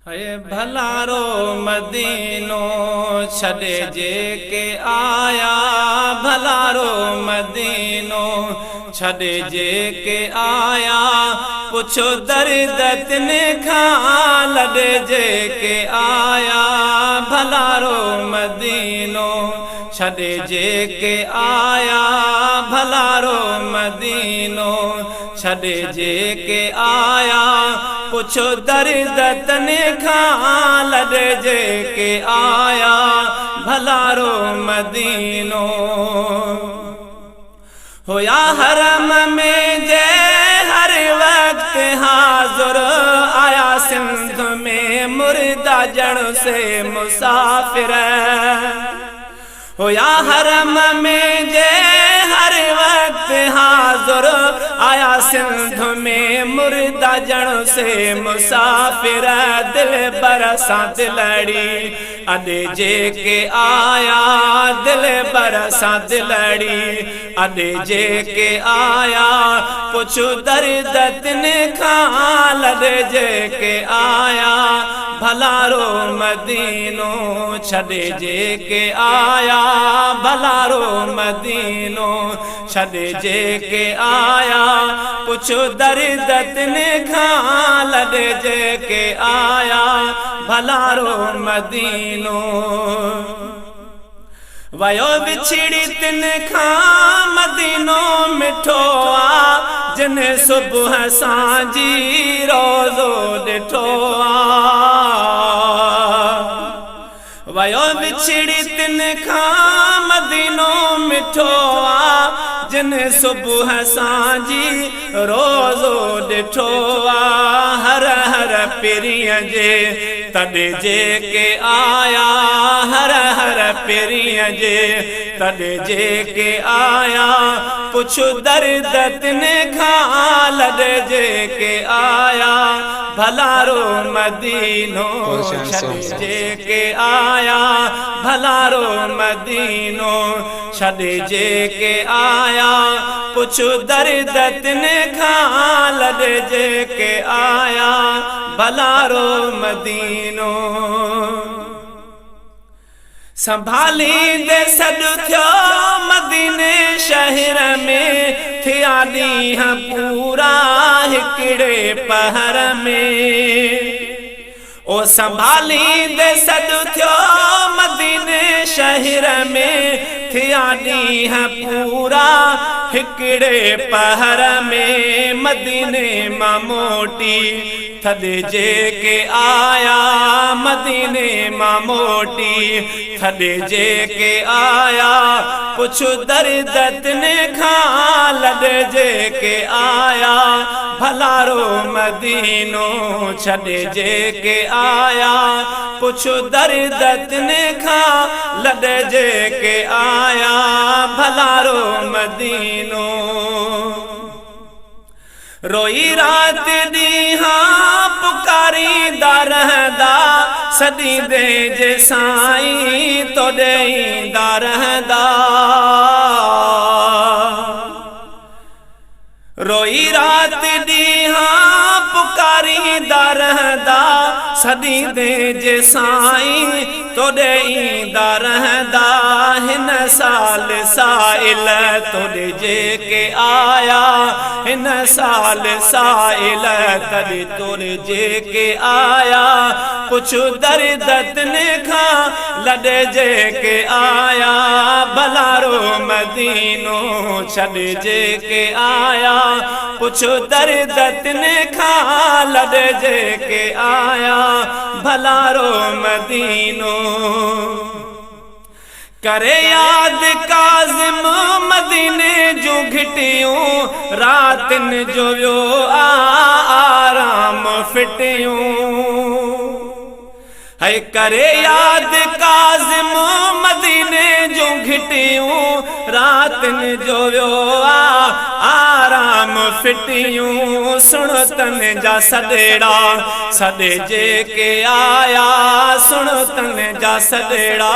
هي ڀلارو مدينو ڇڏي جيڪي آيا، ڀلارو مدينو ڇڏي جيڪي آيا، پڇو درد تن کان لڏي جيڪي آيا، ڀلارو مدينو ڇڏي جيڪي آيا، ڀلارو مدينو ڇڏي جيڪي آيا، پڇو درد تن کان لڏي جيڪي آيا، ڀلارو مدينو. هيا حرم ۾ جي هر وقت حاضر، آيا سنڌ ۾ مردا ڄڻ سي مسافر. هيا حرم ۾ جي هر وقت حاضر، آيا سنڌ ۾ مردا ڄڻ سي مسافر. دل بر سان دلڙي اڏي جيڪي آيا، دل بر سان دلڙي اڏي جيڪي آيا، پڇو درد تن کان لڏي جيڪي آيا، ڀلارو مدينو ڇڏي جيڪي آيا، ڀلارو مدينو ڇڏي جيڪي آيا، پڇو درد تن کان لڏي جيڪي آيا، ڀلارو مدينو. ويو وڇڙي تن کان مدينو مٺو آ، جن صبح سان جي روزو ڏٺو آ. ويو وڇڙي تن کان مدينو مٺو آ، جن صبح سان جي روزو ڏٺو آ. هر هر پرينء جي تڏ جيڪي آيا، هر هر پرينء جي تڏ جيڪي آيا، پڇ درد تن کان لڏ جيڪي آيا، ڀلارو مدينو ڇڏي جيڪي آيا، ڀلارو مدينو ڇڏي جيڪي آيا، پڇ درد تن کان لڏي جيڪي آيا، ڀلارو مدينو. سنڀاليندي سڏ ٿيو مديني شهر ۾، ٿيا ڏينهن پورا هڪڙي پهر ۾. او سنڀاليندي سڏ ٿيو مديني شهر ۾، ٿيا ڏينهن پورا هڪڙي پهر ۾. مديني مان موٽي ٿڏ جيڪي آيا، مديني مان موٽي ٿڏ جيڪي آيا، پڇ درد تن کان لڏ جيڪي آيا، ڀلارو مدينو ڇڏي جيڪي آيا، پڇ درد تن کان لڏ جيڪي آيا، ڀلارو مدينو. روئي رات ڏينهان پڪاريندا رهندا، سڏيندي جي سائين توڏي ايندا رهندا. روئي رات ڏينهان پڪاريندا رهندا، سڏيندي جي سائين توڏي ايندا رهندا. هن سال سائل توڏي جيڪي آيا، هن سال سائل تڏي توڏي جيڪي آيا، پڇ درد تن کان لڏي جيڪي آيا، ڀلارو مدينو ڇڏي جيڪي آيا، پڇ درد تن کان لڏي جيڪي آيا، ڀلارو مدينو. ڪري ياد ڪاظم مديني جون گهٽيون، راتن جو ويو آ آرام ڦٽيون. اي ڪري ياد ڪاظم مديني جون گهٽيون، راتن جو ويو آ آرام ڦٽيون. سڻ تن جا سڏڙا، سڏ جيڪي آيا، سڻ تن جا سڏڙا،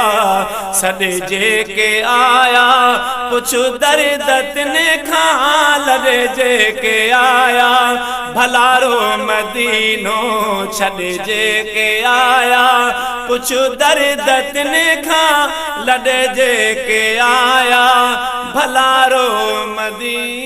سڏ جيڪي آيا، پڇ درد تن کان لڏي جيڪي آيا. ڀلارو مدينو ڇڏ جيڪي آيا، پڇ درد تن کان لڏي جيڪي آيا. ڀلارو مدينو.